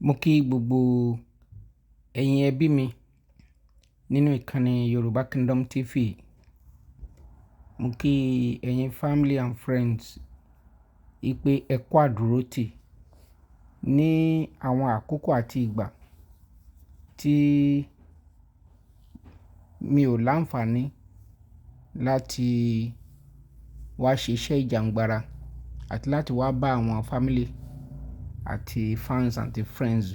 Mo kí gbogbo ẹ̀yin ẹbí mi nínú ìkànnì Yorùbá Kingdom TV. Mo kí ẹ̀yin family and friends wípé ẹ kú àdúrótì ní àwọn àkókò àti ìgbà tí mi ò láǹfààní láti wá ṣe iṣẹ́ ìjàǹgbara àti láti wá bá àwọn family àti fans àti friends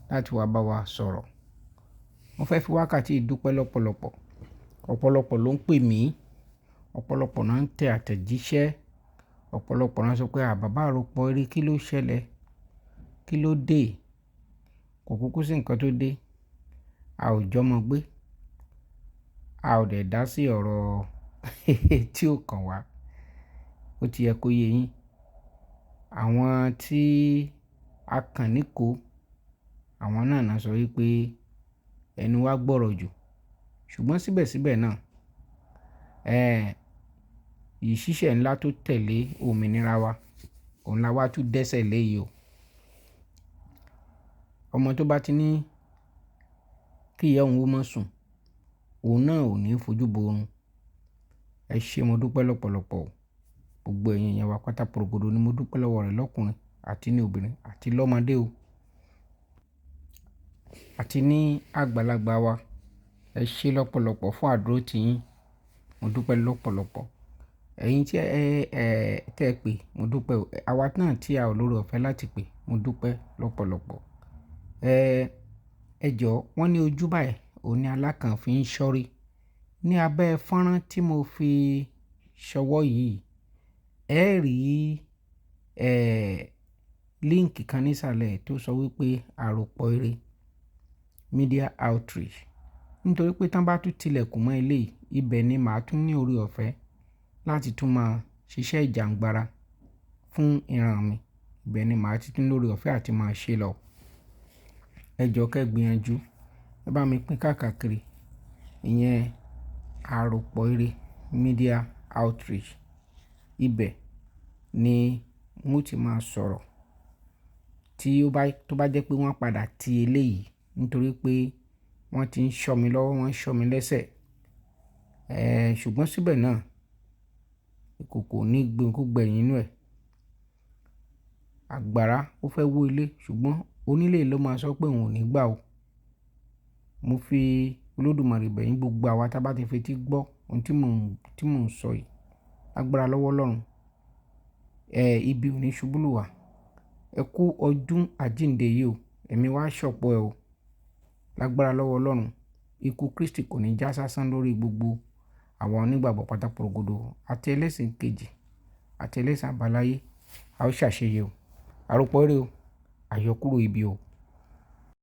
láti wá bá wa sọ̀rọ̀. Mo fẹ́ fi wákàtí yìí dúpẹ́ lọ́pọ̀lọpọ̀. Ọ̀pọ̀lọpọ̀ ló ń pè mí, ọ̀pọ̀lọpọ̀ náà ń tẹ àtẹ̀jíṣẹ́, ọ̀pọ̀lọpọ̀ náà sọ pé à bàbá àròpọ̀ eré kí ló ṣẹlẹ̀? Kí ló dé? Kò kúkú sí nǹkan tó dé. A ò jọmọ gbé. A ò dẹ̀ dá sí ọ̀rọ̀ tí ó kàn wá. Ó ti yẹ kó yé yín. Àwọn tí a kàn níko, àwọn náà náà sọ wípé ẹnu wa gbọ́rọ̀ jù. Ṣùgbọ́n síbẹ̀síbẹ̀ náà, ẹ́, ìṣísẹ̀ ńlá tó tẹ̀lé òmìnira wa, òun la wá tún dẹ́sẹ̀ lé yìí o. Ọmọ tó bá ti ní kí ìyá òun ó má sùn, òun náà ò ní fojú bo orun. Ẹ ṣé, mo dúpẹ́ lọ́pọ̀lọpọ̀ o. Gbogbo ẹ̀yin èèyàn wa pátá porogodo ni mo dúpẹ́ lọ́wọ́ rẹ̀ lọ́kùnrin àti ní obìnrin àti lọ́mọdé o àti ní àgbàlagbà wa. Ẹ ṣé lọ́pọ̀lọpọ̀ fún àdúrótì yín. Mo dúpẹ́ lọ́pọ̀lọpọ̀. Ẹ̀yin tí ẹ, tẹ́ ẹ pè, mo dúpẹ́ o. Àwa náà tí a ò lóore ọ̀fẹ́ láti pè, mo dúpẹ́ lọ́pọ̀lọpọ̀. Ẹ jọ, wọ́n ní ojú báyìí, òun ní alákàn fi ń ṣọ́rí. Ní abẹ́ fọ́nrán tí mo fi ṣọwọ́ yìí, ẹ rí, ẹ́, líǹkì kan nísàlẹ̀ tó sọ wípé àròpọ̀ eré Media Outreach. Nítorí pé tí wọ́n bá tún tilẹ̀kùn mọ́ ilé yìí, ibẹ̀ ni màá tún ní oore ọ̀fẹ́ láti tún máa ṣiṣẹ́ ìjàǹgbara fún ìran mi. Ibẹ̀ ni màá ti tún lóore ọ̀fẹ́ àti máa ṣe lọ. Ẹ jọ kẹ́ gbìyànjú, ẹ bá mi pín káàkiri. Ìyẹn àròpọ̀ eré Media Outreach. Ibẹ̀ ni n ó ti máa sọ̀rọ̀ tí ó bá, tó bá jẹ́ pé wọ́n padà ti eléyìí nítorí pé wọ́n ti ń ṣọ́ mi lọ́wọ́, wọ́n ń ṣọ́ mi lẹ́sẹ̀. Ṣùgbọ́n síbẹ̀ náà, ìkòkò ò ní gbé kó gbẹ̀yìn inú ẹ̀. Àgbàrá ó fẹ́ wó ilé, ṣùgbọ́n onílé ló máa sọ pé òun ò ní gbà ó. Mo fi Olódùmarè bẹ̀ yín gbogbo àwa tí a bá ti fetí gbọ́ ohun tí mò ń sọ yìí. Lágbára lọ́wọ́ Ọlọ́run. Ibi ò ní ṣubú lù wá. Ẹ kú ọdún àjíǹde yìí o. Ẹ̀mí wa ṣọ̀pọ̀ ẹ o. Lágbára lọ́wọ́ Ọlọ́run. Ikú Kristi kò ní já sásán lórí gbogbo àwa onígbàgbọ́ pátá porogodo àti ẹlẹ́sìn kejì àti ẹlẹ́sìn àbáláyé. A ó ṣàṣeyẹ o. Àròpọ̀ eré o. Àyọkúrò ibi o.